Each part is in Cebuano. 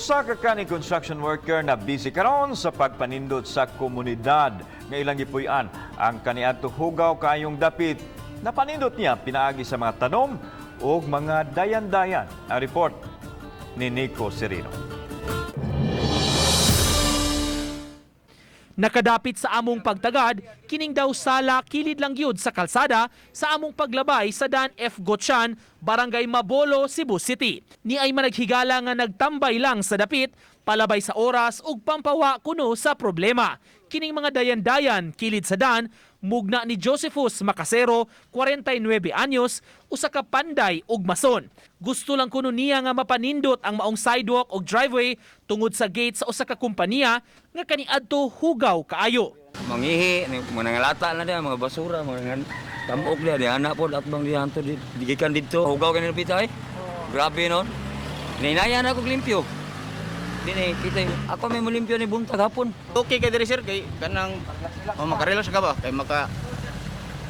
Usa ka kani construction worker na busy karon sa pagpanindot sa komunidad nga ilang gipuy-an. Ang kaniadto hugaw kaayong dapit napanindot niya pinaagi sa mga tanom ug mga dayan-dayan. Ang report ni Nico Serino. Nakadapit sa among pagtagad, kining daw sala kilid lang gyud sa kalsada sa among paglabay sa Dan F. Gotchan, Barangay Mabolo, Cebu City. Ni ay managhigala nga nagtambay lang sa dapit, palabay sa oras ug pampawa kuno sa problema. Kining mga dayan-dayan kilid sa dan, mugna ni Josephus Macasero, 49 anyos, usa ka panday ug mason. Gusto lang kuno niya nga mapanindot ang maong sidewalk ug driveway tungod sa gate sa usa ka kompanya nga kaniadto hugaw kaayo. Mangihi, mga nangalata na diya, mga basura, mga tamok diya, di anak po, at bang diya, hanto, digikan dito. Hugaw ka nila pita eh. Grabe no. Ninaya na ako limpyo. Di na, kita, ako may mulimpyo ni buntag hapon. Okay kay diri, sir, kay kanang oh, makarelax ka ba kay maka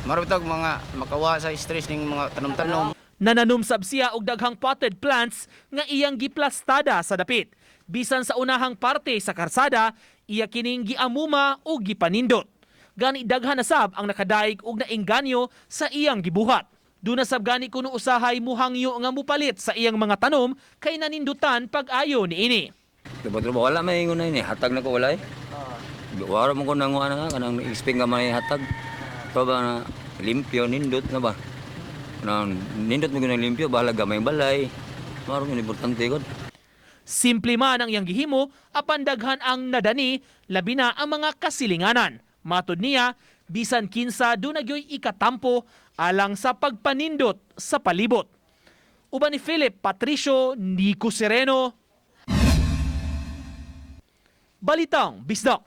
marutag mga makawa sa stress ning mga tanom-tanom. Nananom sab siya og daghang potted plants nga iyang giplastada sa dapit. Bisan sa unahang parte sa karsada, iya kining giamuma og gipanindot. Gani daghan na sab ang nakadaig og naengganyo sa iyang gibuhat. Duna sab gani kuno usahay muhangyo nga mupalit sa iyang mga tanom kay nanindutan pag-ayo niini. Diba, diba, wala may ingon na yun eh. Hatag na ko, wala eh. Wala mo ko nanguha na nga, kanang expect nga may hatag. Ito ba na, limpyo, nindot na ba? Na, nindot mo ginang limpyo, bahala gamay balay. Maroon yun, importante ko. Simple man ang iyang gihimo apan daghan ang nadani, labi na ang mga kasilinganan. Matod niya, bisan kinsa duna gyoy ikatampo alang sa pagpanindot sa palibot. Uban ni Philip Patricio, Nico Sereno. Balitang Bisdak.